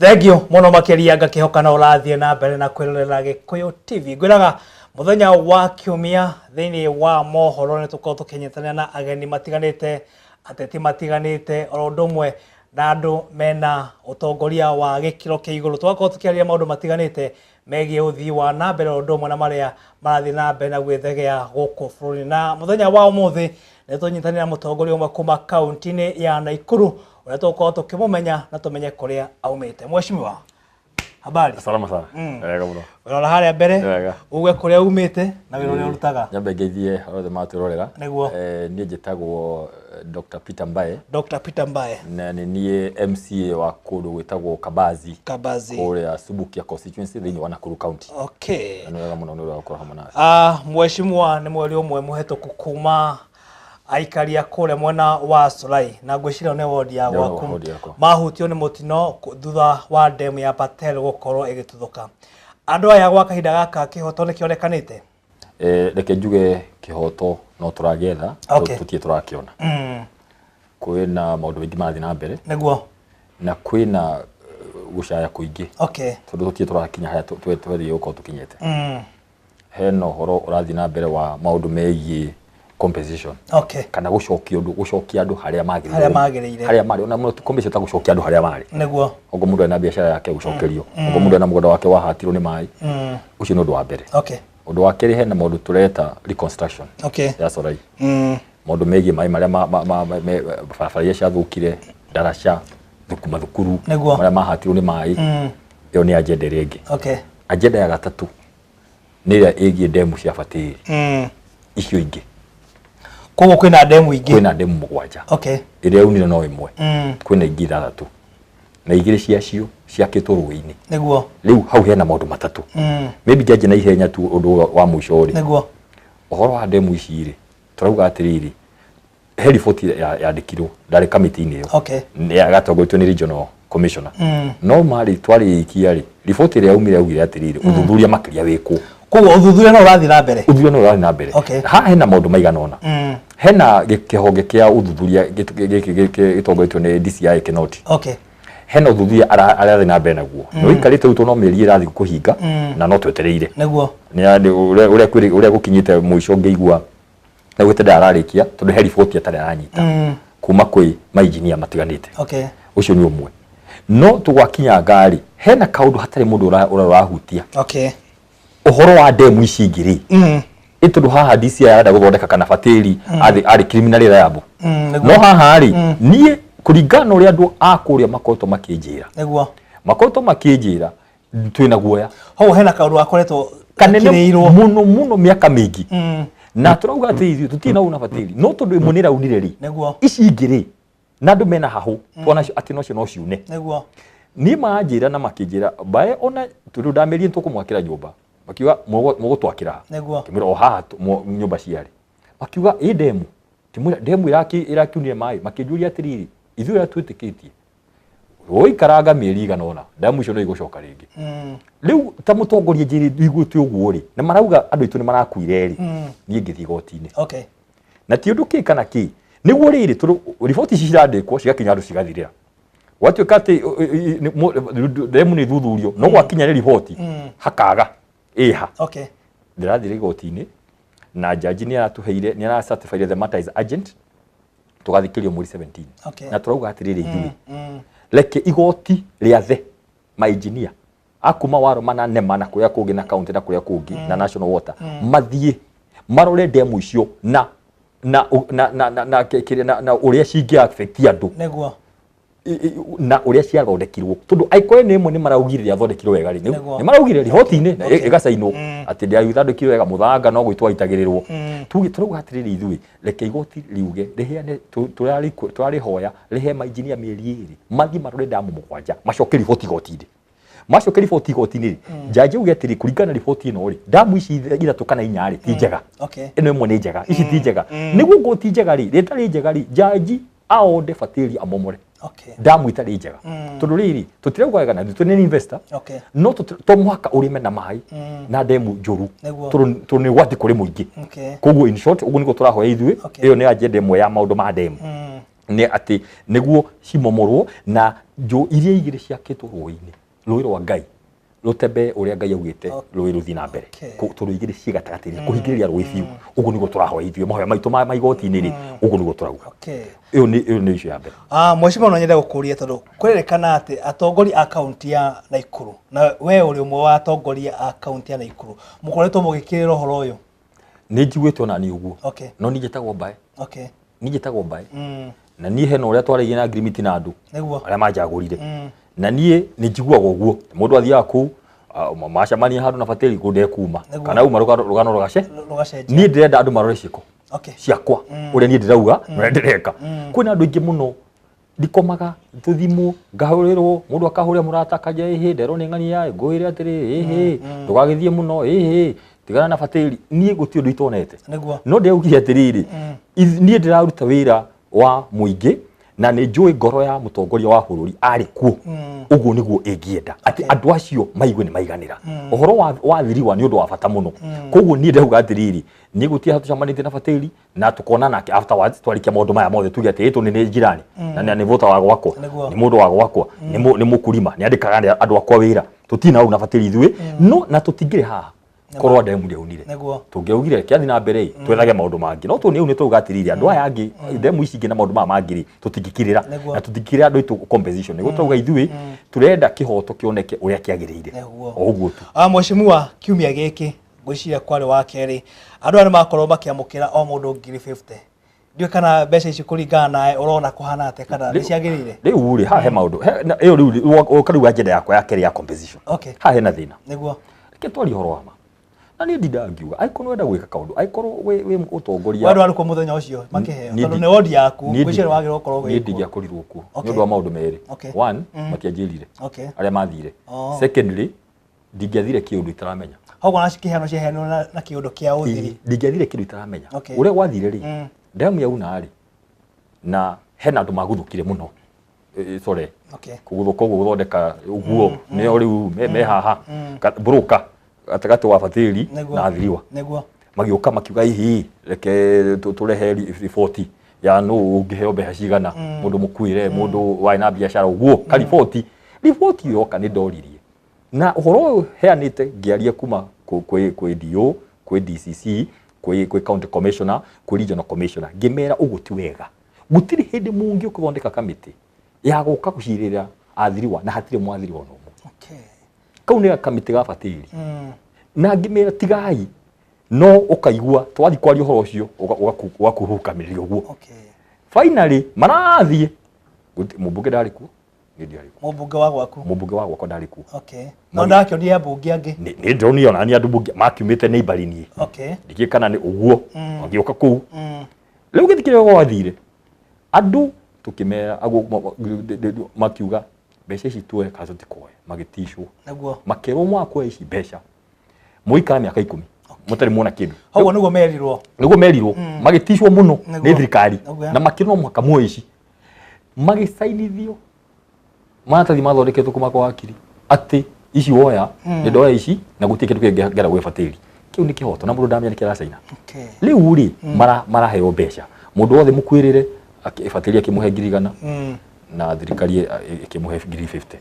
Thengiũ mũno makĩria, ngakĩhoka no ũrathiĩ na mbere na kwĩrorera Gĩkũyũ TV. Ngwĩraga mũthenya wa kiumia thĩinĩ wa mohoro nĩ tũkorwo tũkĩnyitanĩra na ageni matiganĩte, ateti matiganĩte, oro ũndũ ũmwe na andũ mena ũtongoria wa gĩkĩro kĩa igũrũ. Tũgakorwo tũkĩaria maũndũ matiganĩte megiĩ ũthii wa na mbere, oro ũndũ ũmwe na marĩa marathiĩ na mbere na gwĩthegea gũkũ bũrũri. Na mũthenya wa ũmũthĩ nĩ tũnyitanĩra mũtongoria ũmwe kuma kaunti-inĩ ya Naikuru, ũrĩa tũgũkorwo tũkĩmũmenya na tũmenye kũrĩa aumĩte. Mheshimiwa, habari? Salama sana. Wega mũno. Ũrora harĩa mbere. Wega. Uge kũrĩa umĩte na wĩra ũrĩa ũrutaga. Nyambe ngeithie othe matwĩrorera. Nĩguo. Niĩ njĩtagwo Dr. Peter Mbae. Dr. Peter Mbae. Na nĩ niĩ MCA wa kũndũ gwĩtagwo Kabazi. Kabazi. Kũrĩa Subukia constituency thĩinĩ wa Nakuru County. Okay. Na nĩ wega mũno nĩ ũrĩa gũkorwo hamwe nawe. Mheshimiwa, nĩ mweri ũmwe mũhetũku kuma aikari a kũrĩa mwena wa Solai, na ngwĩciria nĩ wodi ya Nĩ gwaku, wodi yakwa, mahutio nĩ mũtino thutha wa ndemu ya Patel gũkorwo ĩgĩtuthũka. Andũ aya gwa kahinda gaka kĩhoto nĩ kĩonekanĩte? Reke njuge kĩhoto no tũragĩetha, tũtirĩ tũrakĩona. Kwĩna maũndũ maingĩ marathiĩ na mbere na kwĩna gũcaya kũingĩ tondũ tũtirĩ tũrakinya harĩa twethiĩ gũkorwo tũkinyĩte. Hena ũhoro ũrathiĩ na mbere wa maũndũ megiĩ compensation kana gũcokia ũndũ, gũcokia andũ harĩa magĩrĩire, harĩa magĩrĩire, harĩa marĩ. Ona mũno compensation ta gũcokia andũ harĩa marĩ. Okorwo mũndũ ena biacara yake gũcokerio, okorwo mũndũ ena mũgũnda wake wahatirwo nĩ maĩ. Ũcio nĩ ũndũ wa mbere. Ũndũ wa kerĩ, hena maũndũ tũreta reconstruction ya Solai, maũndũ megiĩ maĩ marĩa barabara iria ciathũkire, ndaraca, mathukuru marĩa mahatirwo nĩ maĩ. Ĩyo nĩ agenda ĩrĩa ĩngĩ. Agenda ya gatatũ nĩ ĩrĩa ĩgiĩ ndemu cia Batĩrĩ icio ingĩ. Koguo kwĩna ndemu ingĩ? Kwĩna ndemu 7. Ĩrĩa yaunire no ĩmwe. Kwĩna ingĩ 6, na 2 ciacio ciakĩtwo rũĩ-inĩ. Rĩu hau hena maũndũ matatũ. Maybe njanjie na ihenya tu ũndũ wa mũico rĩ. Ũhoro wa ndemu ici rĩ, tũrauga atĩrĩrĩ, he riboti yandĩkirwo, ndarĩ kamĩtĩ-inĩ ĩyo. Nĩ yatongoretio nĩ regional commissioner. No marĩ twarĩkia rĩ, riboti ĩrĩa yaumire yaugire atĩrĩrĩ, ũthuthuria makĩria wĩkwo. Koguo ũthuthuria no ũrathiĩ na mbere? Ũthuthuria no ũrathiĩ na mbere. Haha hena maũndũ maigana ũna. Hena kĩhonge kĩa ũthuthuria gĩtongoretio nĩ DCI Kinoti. Hena ũthuthuria arathiĩ na mbere naguo. Nĩ ũikarĩte rĩu, no mĩeri ĩrathiĩ kũhinga na no twetereire. Nĩ ũrĩa gũkinyĩte mũico ngĩigua nĩgwĩte ndararĩkia tondũ he riboti atarĩ aranyita kuma kwĩ mainjinia matiganĩte. Ũcio nĩ ũmwe. No tũgwakinya ngari, hena kaũndũ hatarĩ mũndũ ũrahutia. Ũhoro wa ndemu ici ingĩ rĩ, ĩ tondũ haha DCI arenda gũthondeka kana Batĩri arĩ criminally liable. No haha rĩ, niĩ kũringana na ũrĩa andũ a kũrĩa makoretwo makĩnjĩra, makoretwo makĩnjĩra twĩna guoya. Hau hena kaũndũ gakoretwo kanene gakĩrĩirwo mũno mũno mĩaka mĩingĩ, na tũrauga atĩ ithuĩ tũtirĩ na una Batĩri, no tondũ ĩmwe nĩ ĩraunire rĩ, ici ingĩ rĩ, na andũ mena hahũ tuona atĩ nocio no ciune. Niĩ manjĩra na makĩnjĩra mbae ona tondũ ndamĩrie tũkũmwakĩra nyũmba, makiuga mũgũtwakĩra ha? Ngĩmwĩra o haha nyũmba ciarĩ. Makiuga ĩ ndemu, ngĩmwĩra ndemu ĩrakiunire maĩ. Makĩnjũria atĩrĩrĩ, ithuĩ ũrĩa twĩtĩkĩtie rũikaranga mĩeri igana ũna, ndemu icio no igũcoka rĩngĩ. Rĩu ta mũtongoria njĩrĩ iguĩte ũguo rĩ, na marauga andũ aitũ nĩ marakuire rĩ, niĩ ngĩthiĩ igoti-inĩ. Na ti ũndũ kĩ kana kĩ, nĩguo rĩrĩ, tondũ riboti ici cirandĩkwo cigakinya andũ cigathirĩra, gwatuĩka atĩ ndemu nĩ thuthurio, no gwakinya nĩ riboti hakaga ĩha. Ndĩrathire igoti-inĩ na jaji nĩ aratũheire, nĩ ara certified the matter is urgent, tũgathikĩrio mweri 17. Na tũrauga atĩrĩrĩ ithuĩ, reke igoti rĩathe mainjinia akuma Waroma na Nema na kũrĩa kũngĩ na county na kũrĩa kũngĩ na National Water mathiĩ marore ndemu icio na na na na na kĩrĩa na ũrĩa cingĩ affect andũ na ũrĩa ciathondekirwo, tondũ angĩkorwo nĩ ĩmwe nĩ maraugire rĩathondekirwo wega rĩ, nĩ maraugire riboti-inĩ na ĩgacainwo atĩ ndĩathondekirwo wega, mũthanga no gwĩtwo waitagĩrĩrwo. Tuge tũrauga atĩrĩrĩ ithuĩ, reke igoti riuge rĩheane, tũrarĩhoya rĩhe mainjinia mĩeri 2 mathiĩ marore ndamu 7, macoke riboti igoti-inĩ. Macoke riboti igoti-inĩ rĩ, jaji auge atĩrĩ, kũringana na riboti ĩno rĩ, ndamu ici 3 kana 4 rĩ, ti njega, ĩno ĩmwe nĩ njega, ici ti njega. Nĩguo ngũ ti njega rĩ, rĩtarĩ njega rĩ, jaji aonde Batĩri amomore ndamu itarĩ njega, tondũ rĩrĩ tũtirauga wega na ithuĩ nĩ investor, no to mũhaka ũrĩme na maĩ na ndemu njũru, tondũ nĩ ũgwati kũrĩ mũingĩ. Koguo in short, ũguo nĩguo tũrahoya ithuĩ. Ĩyo nĩ agenda ĩmwe ya maũndũ ma ndemu. Nĩ atĩ nĩguo cimomorwo na njũ iria igĩrĩ ciakĩtwo rũĩ-inĩ, rũĩ rwa Ngai rũtembe ũrĩa Ngai augĩte rũĩ rũthiĩ na mbere. Tondũ igĩrĩ ciĩ gatagatĩ kũhingĩrĩria rũĩ biũ. Ũguo nĩguo tũrahoya ithuĩ mahoya maitũ ma igoti-inĩ rĩ, ũguo nĩguo tũrauga. Ĩyo nĩ issue ya mbere. Mheshimiwa, no nyende gũkũria tondũ kũrerĩkana atĩ atongoria a kaunti ya Naikuru, na we ũrĩ ũmwe wa atongoria a kaunti ya Naikuru, mũkoretwo mũgĩkĩrĩra ũhoro ũyũ. Nĩ njiguĩte ona niĩ ũguo. No niĩ njĩtagwo Mbae. Niĩ njĩtagwo Mbae. Na niĩ hena ũrĩa twarairie na ngirimiti na andũ arĩa manjagũrire. Na niĩ nĩ njiguaga ũguo. Mũndũ athiaga kũu macemania handũ na batĩri kũu ndekuma. Kana uma rũgano rũgace. Niĩ ndĩrenda andũ marore ciĩko ciakwa ũrĩa niĩ ndĩrauga na ũrĩa ndĩreka. Kwĩna andũ aingĩ mũno ndikomaga tũthimũ ngahũrĩrwo mũndũ akahũrĩra mũrata akanja ĩhĩ nderwo nĩ ng'ania ngwĩre atĩrĩ ĩhĩ ndũgagĩthiĩ mũno ĩhĩ tigana na batĩri. Niĩ gũtirĩ ũndũ itonete. No ndĩraugire atĩrĩrĩ, niĩ ndĩraruta wĩra wa mũingĩ na nĩ njũĩ ngoro ya mũtongoria wa bũrũri arĩ kuo. Ũguo nĩguo ĩngĩenda atĩ andũ acio maigue nĩ maiganĩra. Ũhoro wa thiriwa nĩ ũndũ wa bata mũno. Koguo niĩ ndĩrauga atĩrĩrĩ, niĩ gũtirĩ tũcemanĩtie na batĩri na tukona nake afterwards twarikia maũndũ maya mothe tuge atĩ ĩtũ nĩ jirani na nĩ vota wa gwakwa, nĩ mũndũ wa gwakwa, nĩ mũkulima, nĩ andĩkaga andũ akwa wĩra. Tũtirĩ na ũru na batĩri ithuĩ, no na tũtingĩrĩ haha korwo ndemu ndĩaunire. Tũngĩaugire kĩathi na mbere ĩ twethage maũndũ mangĩ, no tondũ nĩ nĩ twauga atĩrĩrĩ andũ aya angĩ ndemu ici ingĩ na maũndũ maya mangĩ rĩ tũtingĩkirĩra na tũtingĩkirĩra andũ aitũ compensation. Nĩguo twauga ithuĩ tũrenda kĩhoto kĩoneke ũrĩa kĩagĩrĩire. O ũguo tu. Mheshimiwa, kiumia gĩkĩ ngwĩciria kwarĩ wa kerĩ andũ aya nĩ makorwo makĩamũkĩra o mũndũ 50,000. Ndiũĩ kana mbeca ici kũringana nawe ũrona kũhana atĩa kana nĩ ciagĩrĩire? Rĩu rĩ haha he maũndũ ĩyo rĩu ũka rĩu agenda yakwa ya kerĩ ya compensation. Haha hena thĩna. Reke twarie ũhoro wa ma. Na niĩ ndindaga ngiuga angĩkorwo nĩwenda gwĩka kaũndũ, angĩkorwo wĩ ũtongoria. We ndwarĩ kuo mũthenya ũcio makĩheo tondũ nĩ wodi yaku, ngwĩciria nĩwagĩrĩirwo gũkorwo wĩ kuo. Niĩ ndingĩakorirwo kuo nĩ ũndũ wa maũndũ merĩ. One, matianjĩrire arĩa mathire. Secondly, ndingĩathire kĩũndũ itaramenya. Koguo na kĩheano ciaheanirwo na kĩũndũ kĩa ũthiri. Ndingĩathire kĩndũ itaramenya. Ũrĩa gwathire rĩ, ndemu yauna rĩ, na hena andũ maguthũkire mũno. Sorry. Kũguthũka ũguo gũthondeka ũguo nĩo rĩu me haha broker gatagatĩ wa batĩri na thiriwa. Magĩũka makiuga hihi reke tũrehe riboti ya nũ ũngĩheo mbeca cigana, mũndũ mũkuĩre, mũndũ warĩ na biacara ũguo, kariboti. Riboti yoka nĩ ndoririe. Na ũhoro ũyũ heanĩte ngĩaria kuma kwĩ DO, kwĩ DCC, kwĩ county commissioner, kwĩ regional commissioner, ngĩmera ũguo ti wega. Gũtirĩ hĩndĩ mũngĩũka gũthondeka kamĩtĩ ya gũka gũcirĩra athiriwa na hatirĩ mwathiriwa ona ũmwe. Kau nĩ kamĩtĩ ga batĩri. Na ngĩmera tigai, no ũkaigua twathiĩ kwaria ũhoro ũcio ũgakuhukamĩrĩria ũguo. Finally marathiĩ mũmbunge ndarĩ kuo. Mũmbunge wa gwaku? Mũmbunge wa gwakwa ndarĩ kuo. No ndakĩonire ambunge angĩ? Nĩ ndĩronire ona niĩ andũ mbunge makiumĩte nĩ ibari niĩ. Ndikĩũĩ kana nĩ ũguo magĩũka kũu. Rĩu gĩthĩ kĩrĩa gwathire andũ tũkĩmera makiuga mbeca ici tuoe kana tũtikoe, magĩticwo. Makĩrwo mwakuoya ici mbeca mũikara mĩaka 10 mũtarĩ muona kĩndũ. Ũguo nĩguo merirwo. Nĩguo merirwo. Magĩticwo mũno nĩ thirikari na makĩrwo no mũhaka muoe ici. Magĩcainithio maratathi mathondeketwo kuma kwa wakiri atĩ ici woya nĩ ndoya ici na gũtirĩ kĩndũ kĩngĩgera gwĩ batĩri. Kĩu nĩ kĩhoto na mũndũ ndamenya nĩkĩ aracaina. Rĩu rĩ maraheo mbeca mũndũ wothe mũkuĩrĩre batĩri akĩmũhe 100,000 na thirikari ĩkĩmũhe 50,000.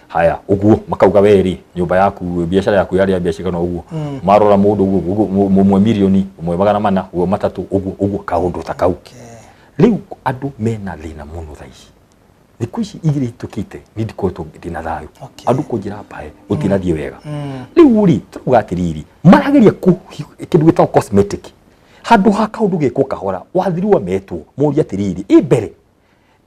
Haya ũguo makauga we rĩ nyũmba yaku biacara yaku yarĩ ya mbeca cigana ũguo. Marora mũndũ ũguo ũmwe mirioni ũmwe 400 ũmwe 300 ũguo ũguo kaũndũ ta kau. Rĩu andũ mena thĩna mũno thaa ici. Thikũ ici igĩrĩ ihĩtũkĩte niĩ ndikoretwo ndĩna thayũ. Andũ kũnjĩra mbae gũtinathiĩ wega. Rĩu rĩ tũrauga atĩrĩrĩ marageria kĩndũ gĩtagwo cosmetic. Handũ ha kaũndũ gekwo kahora wathiriwa metwo morie atĩrĩrĩ ĩ mbere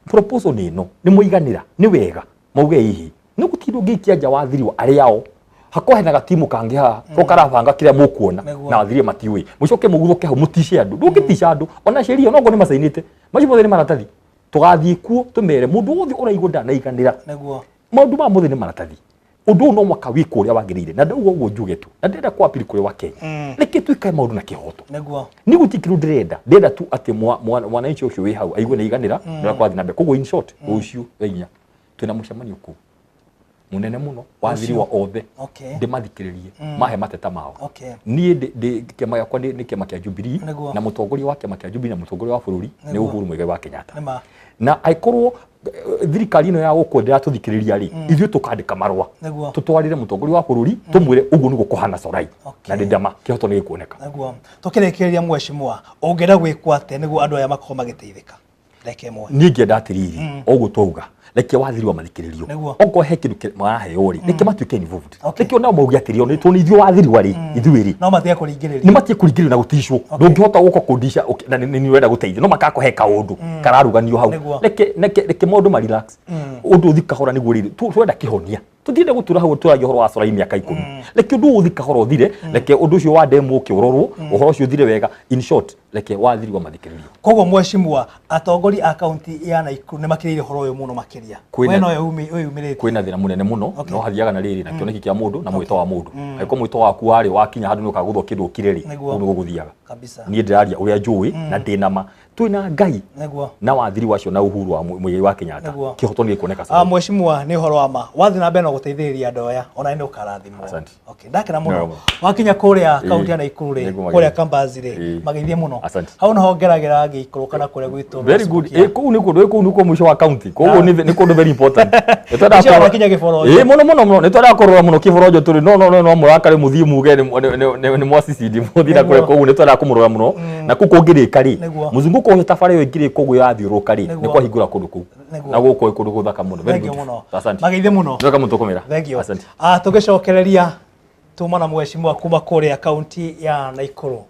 proposal nĩ ĩno nĩ mũiganĩra nĩ wega mauge hihi nĩ gũtirĩ ũngĩikia nja wathiriwa arĩa ao hakorwo hena gatimu kangĩ haha ko karabanga kĩrĩa mũkuona na wathiriwa matiũĩ mũcoke mũguthũke hau mũtice andũ ndũngĩtica andũ ona sheria onokorwo nĩ macainĩte macio mothe nĩ maratathi tũgathiĩ kuo tũmere mũndũ wothe ũraigua ndanaiganĩra maũndũ maya mothe nĩ maratathi ũndũ ũyũ no mwaka wĩkwo ũrĩa wagĩrĩire na ndauga ũguo njuge tu na ndĩrenda kwa appeal kũrĩ wa Kenya reke twĩkage maũndũ na kĩhoto nĩ gũtirĩ kĩndũ ndĩrenda ndĩrenda tu atĩ mwananchi ũcio wĩ hau aigue nĩ aiganĩra na ũrĩa kũrathiĩ na mbere koguo in short rũciũ thaa inya twĩna mũcemanio kũu Mũnene mũno wathiriwa othe. Ndĩmathikĩrĩrie mahe mateta mao. Niĩ kĩama gĩakwa nĩ kĩama kĩa Jubilee, na mũtongoria wa kĩama kĩa Jubilee na mũtongoria wa bũrũri nĩ Uhuru Muigai wa Kenyatta. Na angĩkorwo thirikari ĩno ya gũkũ ndĩratũthikĩrĩria rĩ, ithuĩ tũkandĩka marũa tũtwarĩre mũtongoria wa bũrũri, tũmwĩre ũguo nĩguo kũhana Sorai, na ndĩndama kĩhoto nĩ gĩkuoneka. Nĩguo. Tũkĩrĩkĩrĩria, mheshimiwa, ũngĩenda gwĩkwo atĩa nĩguo andũ aya makorwo magĩteithĩka? Ndagĩka ĩmwe. Niĩ ngĩenda atĩrĩrĩ, o ũguo twauga, reke wathiriwa mathikĩrĩrio. Okorwo he kĩndũ maraheo rĩ, reke matuĩke involved. Reke onao mauge atĩrĩ, ona tondũ ithuĩ wathiriwa rĩ, ithuĩ rĩ, no matige kũringĩrĩrio. Nĩ matige kũringĩrĩrio na gũticwo. Ndũngĩhota gũka kũndica na nĩ ũrenda gũteithia, no makakũhe kaũndũ kararuganio hau. Reke maũndũ ma relax, ũndũ ũthi kahora, nĩguo rĩrĩ twenda kĩhonia. Tũtiende gũtura hau tũragia ũhoro wa Sorai mĩaka 10. Reke ũndũ ũyũ ũthi kahora ũthire, reke ũndũ ũcio wa demo ũke ũrorwo, ũhoro ũcio ũthire wega. In short, reke wathiriwa mathikĩrĩrio. Koguo mheshimiwa, atongoria a kaunti ya Nakuru nĩ makĩrĩire ũhoro ũyũ mũno makĩria. We nowe wĩyumĩrĩtie. Kwĩna thĩna mũnene mũno. No hathiaga na rĩrĩ na kĩoneki kĩa mũndũ na mwĩto wa mũndũ. Angĩkorwo mwĩto waku warĩ wakinya handũ nĩ ũkagũthwo kĩndũ ũkire rĩ, ũguo nĩguo gũthiaga. Niĩ ndĩraria ũrĩa njũĩ na ndĩna ma twĩna Ngai na wathiri wacio na Uhuru wa Muigai wa Kenyatta, kĩhoto nĩ gĩkuoneka. Ah, mheshimiwa, nĩ ũhoro wa ma wathiĩ na mbere na gũteithĩrĩria andũ aya, ona nĩ ũkarathimwo. Asante. Okay, ndakena mũno. Nĩwega. Wakinya kũrĩa kaunti ya Nakuru rĩ, Nĩguo kũrĩa mageithie. Kambasi rĩ, mageithie mũno. Asante. Hau niho ngeragĩra ngĩikũrũka na kũrĩa gwitũ. Very good. Kũu nĩ kũndũ, kũu nĩkuo mũico wa county, koguo nĩ kũndũ very important. Nĩ twendaga Ũcio wakinya Gĩborojo. Ĩ, mũno mũno mũno nĩ twendaga kũrora mũno Kĩborojo tũrĩ no mũrakare mũthiĩ muge nĩ mwacicindi mũthiĩ na kũrĩa, koguo nĩ twendaga kũmũrora mũno na kũu kũngĩrĩka rĩ, mũzunguko ũcio tabara ĩyo ĩngĩrĩka ũguo yathiũrũrũka rĩ, nĩ kwahingũra kũndũ kũu na gũkũ kũndũ gũthaka mũno. Very Thank you beautiful. mũno. Asante. Mageithie mũno. Nĩwega mũno tũkũmĩra. Thank you. Asante. Ah, tũgĩcokereria tuma na mheshimiwa kuma kũrĩa kaunti ya Nakuru,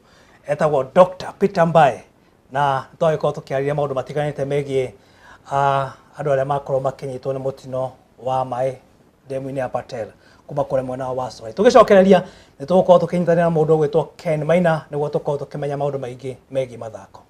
etagwo Dr. Peter Mbae, na twagĩkorwo tũkĩarĩria maũndũ matiganĩte megiĩ andũ arĩa makorwo makĩnyitwo nĩ mũtino wa maĩ ndemu-inĩ ya Patel kuma kũrĩa mwena wa Sorai. Tũgĩcokereria nĩ tũgũkorwo tũkĩnyitanĩra na mũndũ ũgwĩtwo Ken Maina nĩguo tũkorwo tũkĩmenya maũndũ maingĩ megiĩ mathako.